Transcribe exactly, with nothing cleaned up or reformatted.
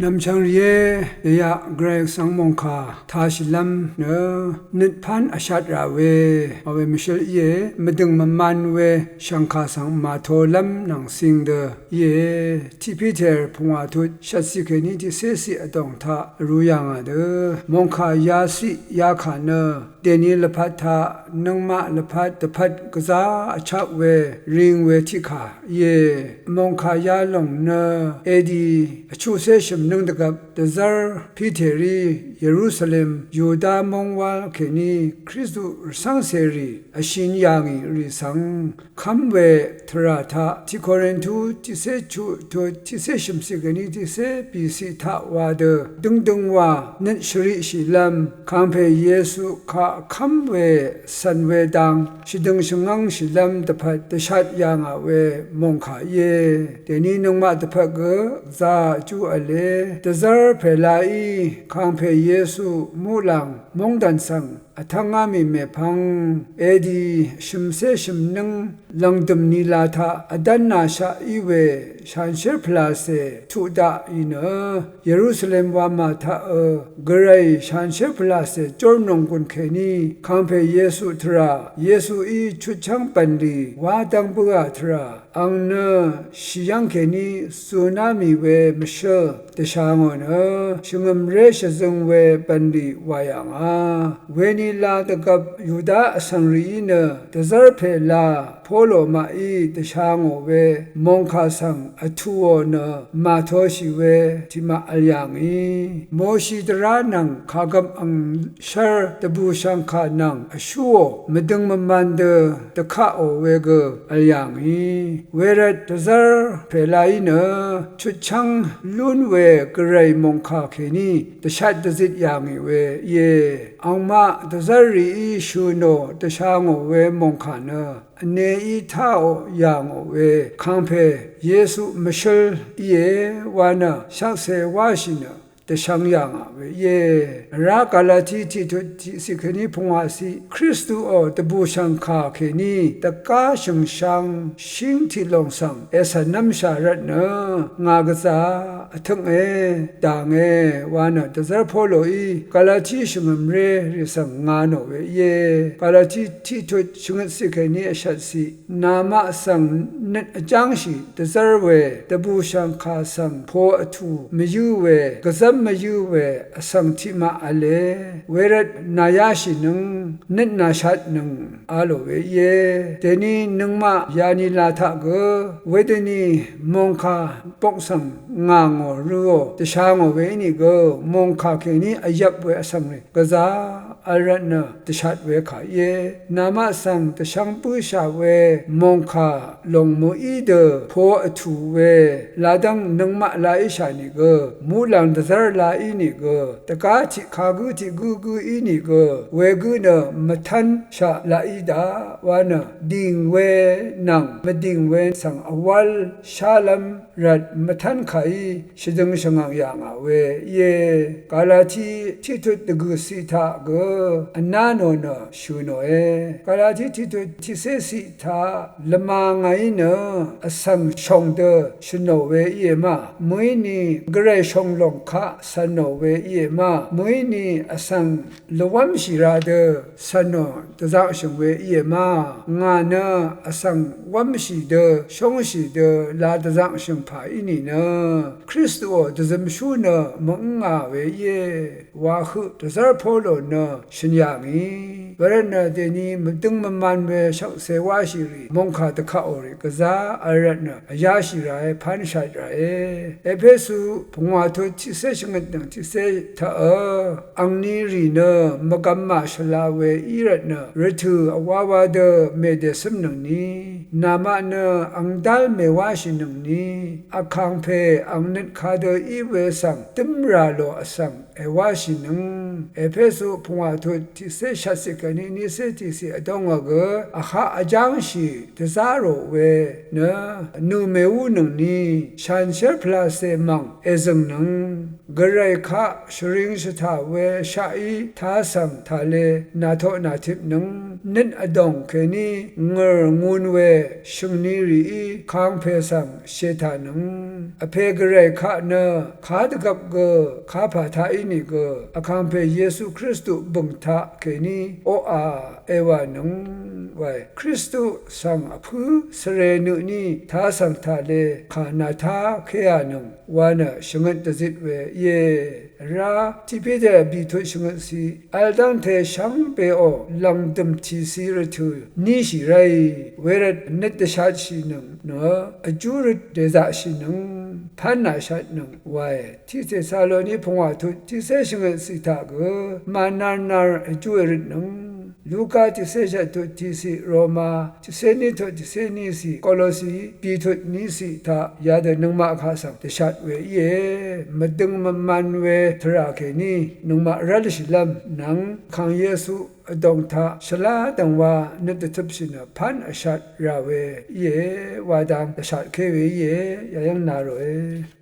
Nv̀mchvng rìé, dèyaq Gvray Gvsvng mòngkà tāshìlv́m nø nøt pán vshat rà we, wa we mvshǿl íe, mvdø̀ng mvman we shv̀ngkà svng màtolv́m nvng cing dø íe. Tiq Piter pungwà tut shvtciq kèní tiqcéciq vdòng taq vrū yà ngà dø, mòngkà yaciq yakà nø dèni lvpat taq nøngmaq lvpat dvpvt gvzá vchak we ring we tiqkà íe. Mòngkà yalòng nø edi vchuqcé shø̀mnǿng dvgvp dvzv́r Piterí Yerusalem Yuda móng wál kèní Kristu rvcv́ngcèrì vshin yà ngì rì svng kv́m we tvrà taq tiq Korintu tiqcé chuq tut tiqcé shø̀mciq kèní tiqcé bìciq taq wa dø døngdøng wa nøt shvriqshìlv́m kàngpè Yesu kaq kv́m we cv̀n we dang shvdøng shvngv́ngshìlv́m dvpvt dvshat yà ngà we mòngkà íe. Dèni nøngmaq dvpvt gø gvzà vjú v̄le dvzv́r pèlaí kàngpè Yesu muqlàng móngdàn svng vtv́ngá mì mèpvng edi shø̀mcé shø̀mnǿng lv̀ngdø̀m nila taq vdv́n nàshaq í we shanshér pvlàcè tuq daqì nø Yerusalem wamà taqø Gvray shanshér pvlàcè jórnòng gùn kèní kàngpè Yesu tvrà, Yesuí chutchv́ng bv̀nlì wá dv́ng bǿà tvrà ang nø shì yv́ng kèní zuná mì we mvshǿl dvsha ngò nø shvngø̀mré shvzøng we bv̀nlì wà yà ngà. Wenila dvgvp Yuda vsvng rìí nø dvzv́r pèla Polo maqí dvsha ngò we mòngkà svng vtùò nø màtoshì we tiqmaq vl yà ngì. Moshi dvrá nvng kàgvp angshv́r dvbùshv̀ngkà nvng vshúò mvdøng mvman dø dvkaqò we gø vl yà ngì. Wervt dvzv́r pèlaí nø chutchv́ng lún we Gvray mòngkà kèní dvshat dvzit yà ngì we íe. Angmaq dvzv́r rìí shø̀ nò dvsha ngò we mòngkà nø vneí táò yà ngò we kàngpè Yesu mvshǿl íe wa nø shvkse wáshì nø dvshvng yà ngà we íe. Vrá Galati tiqtut tiqciq kèní pungwàciq Kristuò dvbùshv̀ngkà kèní dvgá shø̀ngshang shíng tiqlòng svng ècv̀nv́mshà rvtnø ngà gvzà vtønge dànge wa nø dvzv́r Poloí Galati shvngø̀mré rì svng nga nò we íe. Galati tiqtut shvngøtciq kèní vshvtciq namaq svng nøt vjángshì dvzv́r we dvbùshv̀ngkà svng po vtù mvyǿ we gvzv́m mvyǿ we vsvng tiqmaq v̄le. Wervt nàyáshìnøng nøt nàshatnøng a lò we íe. Dèni nøngmaq yanila taq gø wedøni mòngkà bok svng ngà ngò røò dvsha ngò we ínìgø mòngkà kèní vyvp we vsvng rì gvzà vl rvtnø dvshat we kà íe. Namaq svng dvshvng bǿshà we mòngkà lòng mø̀í dø po vtù we ladv́ng nøngmaq la íshà nìgø muqlàng dvzv́r la ínìgø dvgá tiq kagǿ tiq gǿgǿ ínìgø wegǿ nø mvtv́nshaq laq í daq wa nø dìng we nvng mvdìng we svng vwál shálv́m rvt mvtv́nkàí shvdøng shvngv̀ng yà ngà we íe. Galati tiqtut dvgø̀ciq taq gø vná nò nø shø̀ nòe. Galati tiqtut tiqcéciq taq lvma ngàí nø vsvng shòng dø shø̀n nò we íe ma. Mø̀íni Gvray shòng lòng kaq cv̀n nò we íe ma. Mø̀íni vsvng lvwv́mshì ra dø cv̀n nò dvzaqshø̀ng we íe ma. Ngà nø vsvng wv́mshì dø shóngshì dø la dvzaqshø̀ng pà í nìnø Kristuò dvzømshú nø mø̀ǿngà we íe. Wa høq dvzv́r Polo nø shø̀n yà ngì. Wervtnø dèni mvdøng mvman we shvkse wáshì rì mòngkà dvkaqò rì gvzà vl rvtnø vyáshì ràe, pánshat ràe. Epesu pungwà tut tiqcé shvngøt nvng tiqcé taqø angni rì nø mvgvm màshvla we í rvtnø rvtø̀ vwawa dø mèdècǿmnøngni. Namaq nø angdál mèwáshìnøngni. Vkàngpè ang nøt kadø í we svng dǿmrà lò vsvng èwáshìnøng. Epesu pungwà tut tiqcé shvtciq kèní niqcé tiqciq vdóngø gø vhaq vjángshì dvzá rò we nø nø̀ mèúnøngni. Shanshér pvlàcè mv̀ng èzø̀ngnøng. Gvray kaq shvring shvtà we shaqí tasv̀ng tàle nàtoq nàtipnøng. Nøt vdòng kèní ngø̀r ngun we shø̀ngni rìí kangpè svng shètàn nøng. Vpè gvray kaq nø kadvgvp gø kapà taq ínìgø Vkàngpè Yesu Kristu bø̀ng taq kèní oqà èwànøng wae. Kristu svng vpǿ svre nø tní tasv̀ng tàle kà nàtákéà nøng wa nø shvngøt dvzit we íe. Vrá tiq Piter bìtut shvngøtciq vl dv́ngte shvngbeò lv̀ngdø̀m tìci rvtø̀ níshì ráì wervt nøt dvshatshìnøng nø vjú røt dèzaqshìnøng pv́n nàshatnøng wae. Tiq Tesaloni pungwà tut tiqcé shvngøtciq taq gø mànarnar vjú èrøtnøng. Luka tiqcé shvt tut tiqciq, Roma tiqcé ní tut tiqcé níciq, Kolosi bìtut níciq taq yadø nøngmaq kaq svng dvshat we íe. Mvdøng mvman we tvrà kèní nøngmaq rv́lshìlv́m nvng Vkàng Yesu vdòng taq shvlá dv̀ngwa nøt dvtøpshì nø pv́n vshat rà we íe. Wa dang dvshatké we íe. Yayv́ng na ròe.